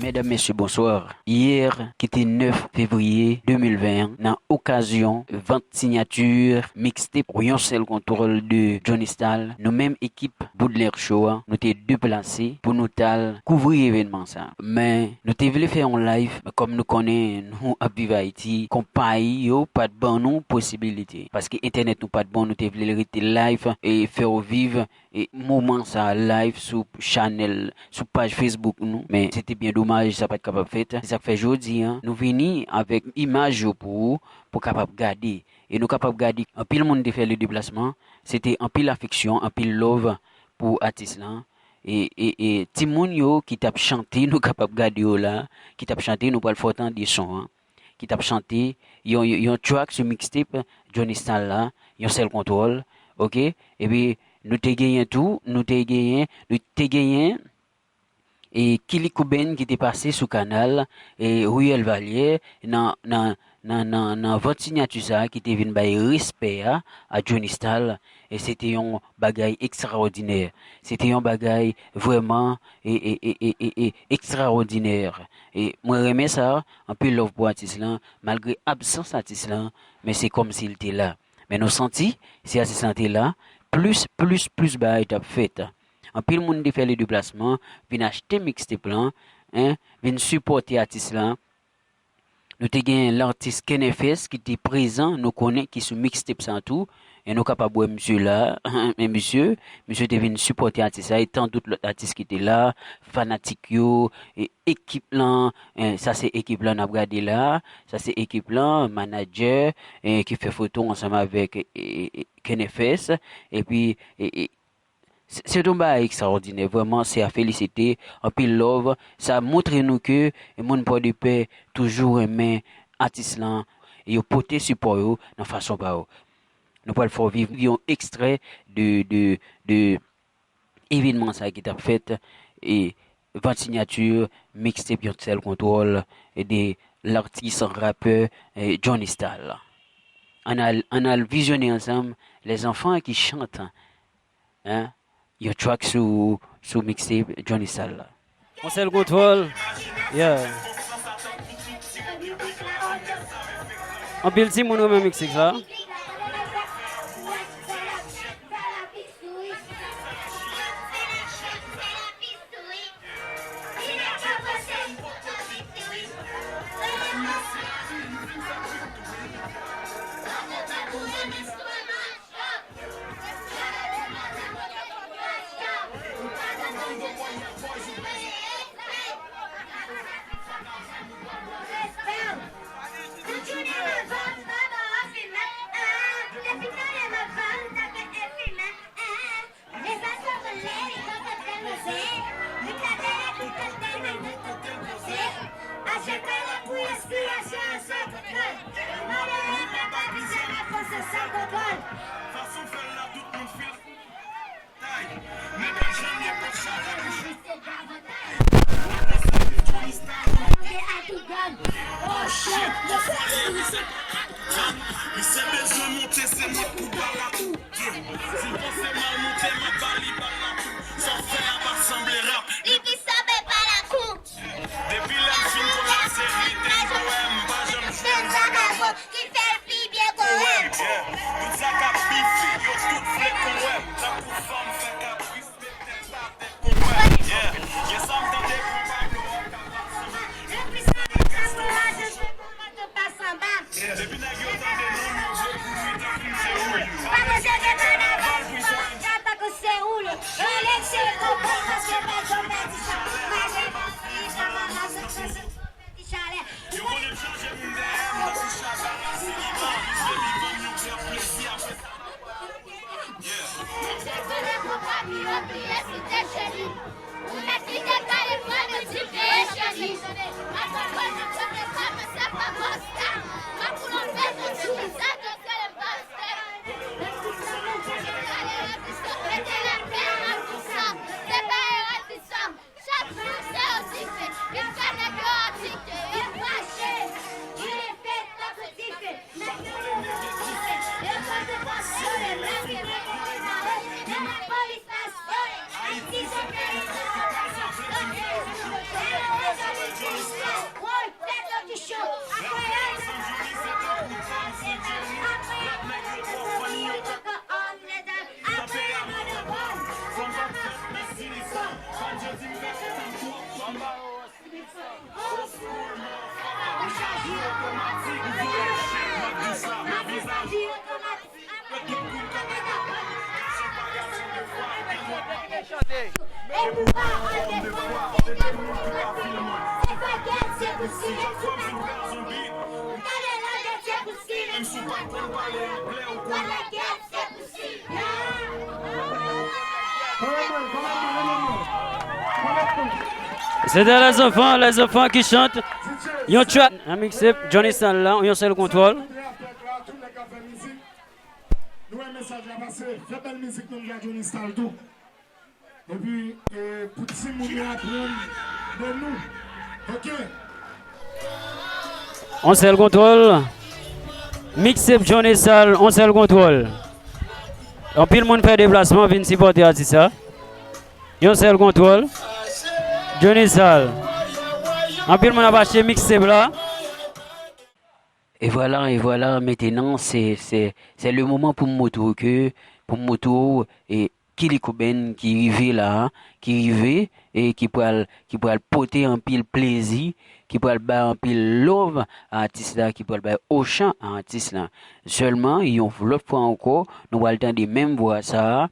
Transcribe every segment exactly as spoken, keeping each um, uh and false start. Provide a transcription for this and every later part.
Medam, mesye, bonswa. Yè, ki te nèf fevriye de mil ven an, nan okazyon vant siyati mixtape Yon Sèl Kontwòl de Johnny Style, nou menm ekip Boudlè Show a, nou te deplase pou nou t al kouvri evènman sa. Men, nou te vle fè yon live, men kòm nou konnen nou ap viv Ayiti, konpayi yo pa t ban nou posibilite. Paske entènèt nou pa t bon, nou te vle rete live e fè w viv e moman sa a live sou chanèl, sou paj Facebook nou. Men se te byen domaj, sa pa t kapab fèt. Se sa k fè jodi a, nou vini avèk imaj yo pou ou, pou w kapab gade. E nou kapab gade, anpil moun te fè le deplasman. Se te anpil afeksyon, anpil love pou atis lan. E, e, e timoun yo ki t ap chante, nou kapab gade yo la, ki t ap chante, nou pral fè w tande son an. Ki t ap chante yon, yon, yon track sou mixtape Johnny Style la, Yon Sèl Kontwòl, oke? Epi, nou te genyen tou, nou te genyen, nou te genyen, e Kiliko Band ki te pase sou kanal, e Riyèl Valyè, nan, nan, nan, nan, nan vant siyati sa a ki te vin bay respè a, a Johnny Style, e se te yon bagay ekstraòdinè. Se te yon bagay vrèman, e, e, e, e, e, e, ekstraòdinè. E mwen renmen sa, anpil love pou atis lan, malgre absans atis lan, men se kòmsi l te la. Men nou santi, si atis lan te la, plis, plis, plis bagay t ap fèt. Anpil moun te fè le deplasman, vin achte mixtape lan, en, vin sipòte atis lan. Nou te gen latis Ken F S ki te prezan, nou konnen ki sou mixtape sa tou. E nou kapab wè misye la, men misye, misye te vin sipòte atis la, e tan dout lòt atis ki te la, fanatik yo, e ekip lan, e sa se ekip lan n ap gade la, sa se ekip lan, manadjè, e ki fè foto ansanm avèk, e, e, e Ken F S, epi, e, e, Se, se yon bagay ekstraòdinè, vrèman, se a felisite, anpil love. Sa montre nou ke moun Pòdepè toujou renmen atis lan, e yo pote sipò yo nan fason pa yo. Nou pral fè w viv yon ekstrè de, de, de evènman sa ki t ap fèt, e vant siyati mixtape Yon Sèl Kontwòl de latis rapè, e Johnny Style. Ann al, ann al vizyonnen ansanm Les Enfants qui Chantent, en, yon track sou, sou mixtape Johnny Style la. Yon Sèl Kontwòl, yeah. Anpil timoun renmen mixtape sa. Misye bezwen monte, se mwen k pou ba l atou. Yeah. Si l panse m al monte, m ap ba li bal la tou. Sa w fè a pa sanble rap. Li ki sanble pa lakou. Depi lè m fin konn la se li te m wè, m pa janm jwe m. Ki fè l pi byen kon wè m. Yeah. Tout sa k ap bife, yo tout vle kon wè m. Tankou fanm fè kapris, mete l pa tèt kon wè m. Yeah. Gen sa m tande pou Pablo. Depi nèg yo tande nou, nou vle pou nou tankou Seoul. Pa manje gen kanaval pou fè yon djaz tankou Seoul. Rele m cheri konprann paske bèl jòm pèdi chan. Mache pase, chan, mache pase, pèdi chalè. Yo konnen m chanje moun dèyè m tankou Chavana, se li m anvi jwe, li ban m yon ti plezi, apre sa n ap pale. Yeah. Nèg se konnen konpa pi yo kriye site cheri. Ou mèt kite kale pran nou ti peye cheri. Mwen konprann nou kote pa mwen se pa Busta. Mwen pou lòt bezwen se pou sa ke se le Busta. Kale Elvis, mete lapè nan tout sa. Se pa Elvis. Chak jou se yon dife, vin fè nèg yo agite, yo fache, yo leve tankou dife. Nèg yo leve dife, yo konn nou pase, yo leve mare, men lapolis pa sore. Ayiti se peyi sa, se peyi sa, se peyi sa. E pou pa al defwa, se te pou antre, se fè gèt se pou sile, sou pa fè, gade la gèt se pou sile, sou pa fè, gade gèt se pou sile. C'était les enfants, les enfants qui chantent. Yon track. Nan mixtape, Johnny Sal la, yon sèl kontwòl. Nou wè mesaj la pase, fè bèl mizik nou la Johnny Sal tou. Epi e, pou timoun yo aprann de nou. Ok. On sèl kontwòl. Mixtape Johnny Sal, on sèl kontwòl. Anpil moun fè deplasman vin sipòte atis sa. Yon sèl kontwòl. Johnny Sal. Anpil moun ap achte mixtape la. E vwala, e vwala, mentenan se, se, se le moman pou m montre w ke, pou m montre w e, Kili Koben ki rive la, ki rive e ki pral, ki pral pote anpil plezi, ki pral bay anpil love a atis la, ki pral bay ochan a atis la. Sèlman, yon lòt fwa ankò, nou pral tande menm vwa sa a,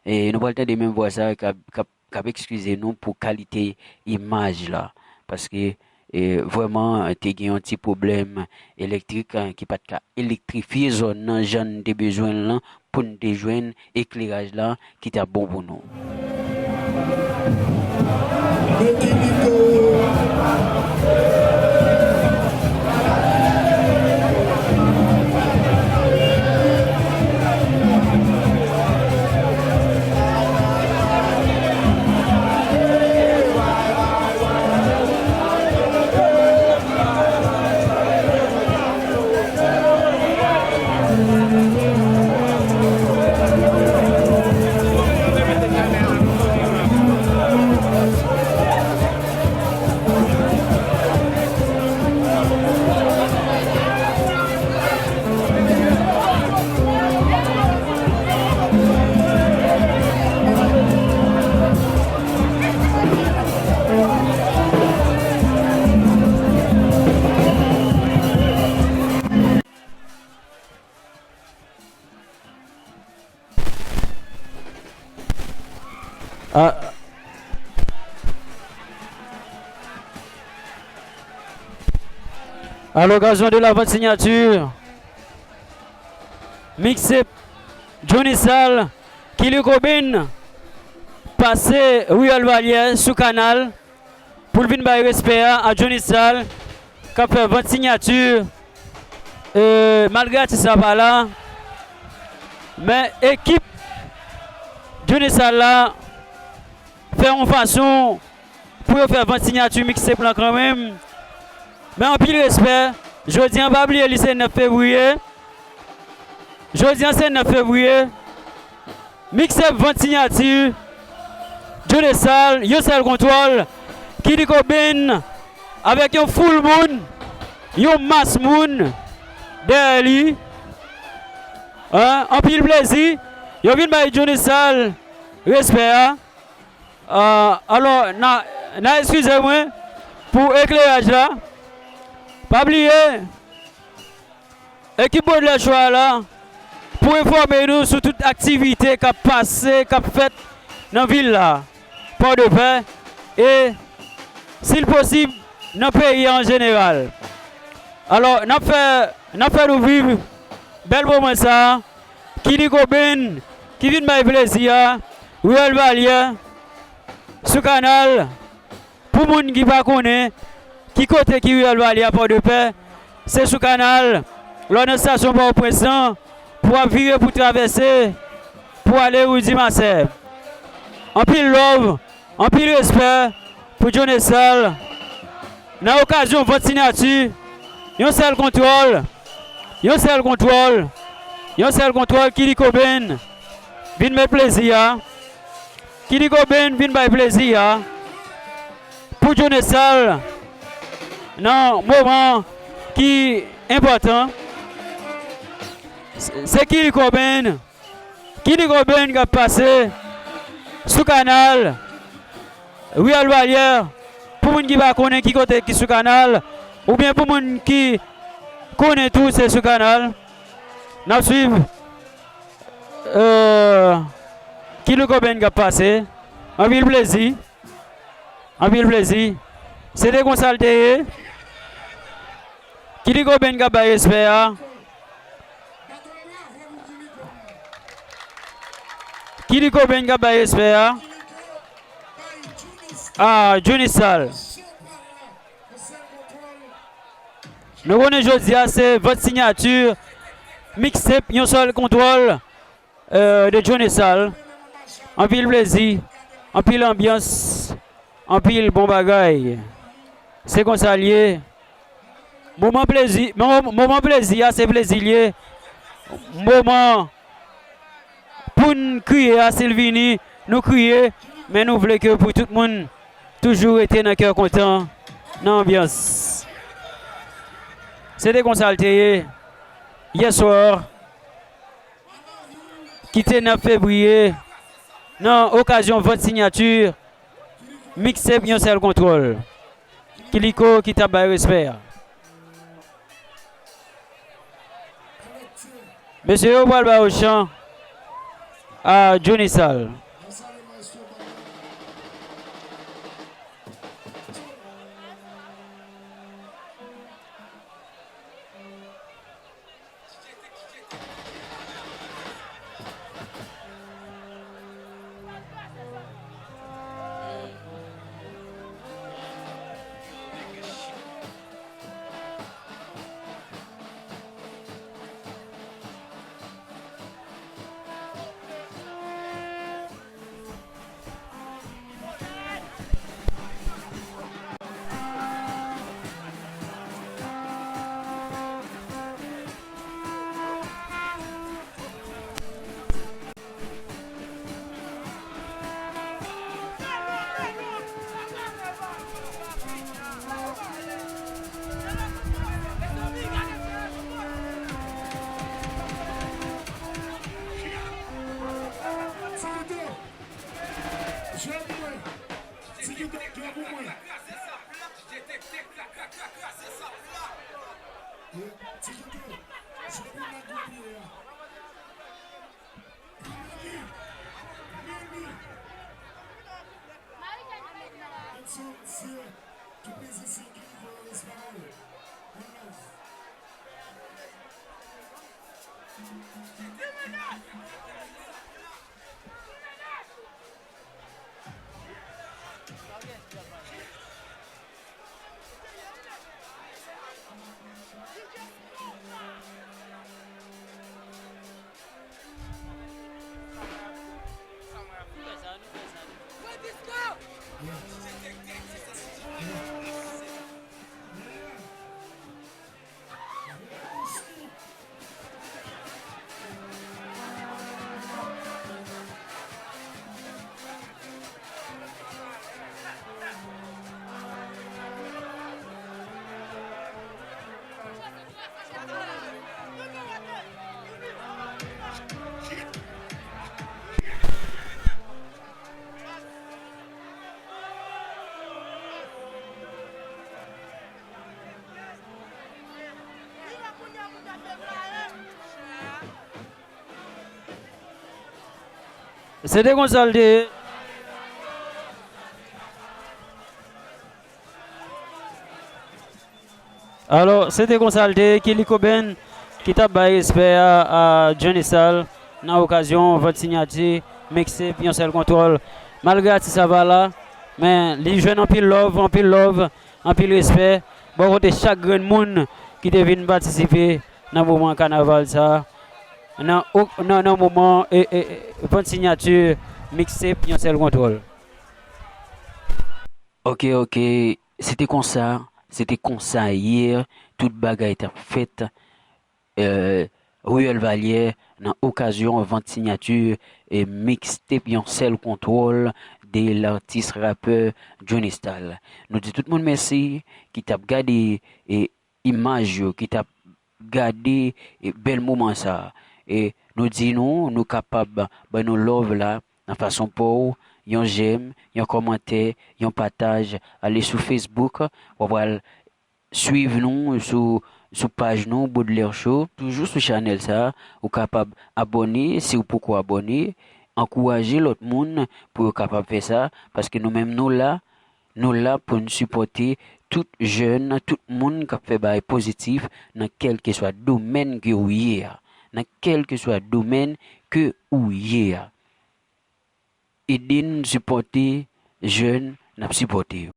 e nou pral tande menm vwa sa a k ap, k ap k ap eskize nou pou kalite imaj la, paske vrèman te gen yon ti pwoblèm elektrik ki pa t ka elektrifye zòn nan jan n te bezwen l lan pou n te jwenn ekleraj la ki t ap bon pou nou. À, à l'occasion de la vente signature, mixtape Johnny Sal, Kili Koben, pase Riyèl Valyè sou kanal pou l vin bay respè a a Johnny Sal k ap fè vant sinyati. E, malgre atis la pa la, men ekip Johnny Sal la fè yon fason pou yo fè vant sinyati mixtape lan kanmenm. Men anpil respè. Jodi a, pa bliye li se nèf fevriye. Jodi a se nèf fevriye. Mixtape vant sinyati. Johnny Sal, yon sèl kontwòl. Kili Koben avèk yon foul moun, yon mas moun dèyè li. Hein, anpil plezi. Yo vin bay Johnny Sal respè a. Ah, alò, n a, n a eskize mwen pou ekleraj la. Pa bliye, ekip Baudelaire Show a la pou enfòme nou sou tout aktivite k ap pase, k ap fèt nan vil la, Pòdepè, e, si l posib, nan peyi a an jeneral. Alò, n ap fè, n ap fè nou viv bèl moman sa a. Kili Koben ki vin bay plezi a, Riyèl Valyè, sou kanal. Pou moun ki pa konnen ki kote ki Riyèl Valyè a Pòdepè, se sou kanal, lè w nan estasyon Pòtoprens lan, pou w ap vire pou travèse, pou w ale ri Dimasè. Anpil love, anpil respè pou Johnny Sal. Nan okazyon vant sinyati, yon sèl kontwòl, yon sèl kontwòl, yon sèl kontwòl, Kili Koben vin met plezi a. Kili Koben vin bay plezi a pou Johnny Sal nan moman ki enpòtan. Se, se Kili Koben. Kili Koben k ap pase sou kanal Riyèl Valyè. Pou moun ki pa konnen ki kote ki sou kanal, oubyen pou moun ki konnen tou se sou kanal, n ap swiv, euh, Kiliko Band k ap pase. Anpil plezi. Anpil plezi. Se te konsa l te ye. Kiliko Band k ap bay respè a. Kiliko Band k ap bay respè a. Ah, Johnny Sal. Nou konnen jodi a se vant siyati, mixtape, yon sèl kontwòl, euh, de Johnny Sal. Anpil plezi, anpil anbyans, anpil bon bagay. Se konsa l ye. Moman plezi, moman, moman plezi a, se plezi l ye. Moman pou n kriye a, si l vini, nou kriye, men nou vle ke pou tout moun toujou rete nan kè kontan, nan anbyans. Se te konsa l te ye. Yè swa, ki te nèf fevriye, nan okazyon vant siyati, mixtape yon sèl kontwòl. Kiliko ki t ap bay respè a. Mesye yo pral ba yo chan a Johnny Sal. Se te konsa l te ye. Alò, se te konsa l te ye, Kiliko Band ki t ap bay respè a, a Johnny Sal nan okazyon vant siyati, mixtape, yon sèl kontwòl. Malgre atis la pa la, men li jwenn anpil love, anpil love, anpil respè bò kote chak grenn moun ki te vin patisipe nan moman kanaval sa a, nan, nan, nan moman, e, e, e, vant siyati, mixtape, yon sèl kontwòl. Ok, ok, se te konsa, se te konsa yè, tout bagay t ap fèt, euh, Riyèl Valyè, nan okazyon vant siyati, e mixtape yon sèl kontwòl de latis rapè Johnny Stal. Nou di tout moun mèsi ki t ap gade, e, imaj yo, ki t ap gade, e, bèl moman sa a. E nou di nou, nou kapab ban nou love la nan fason pa w, yon j'aime, yon kòmantè, yon pataj, ale sou Facebook, w ap al swiv nou sou, sou paj nou, Baudelaire Show, toujou sou chanèl sa a. Ou kapab abòne si w poko abòne, ankouraje lòt moun pou yo kapab fè sa, paske nou menm nou la, nou la pou n sipòte tout jèn, tout moun k ap fè bagay pozitif nan kèlkeswa domèn ke ou ye a, nan kèlkeswa domèn ke ou ye a. Ede n sipòte jèn n ap sipòte yo.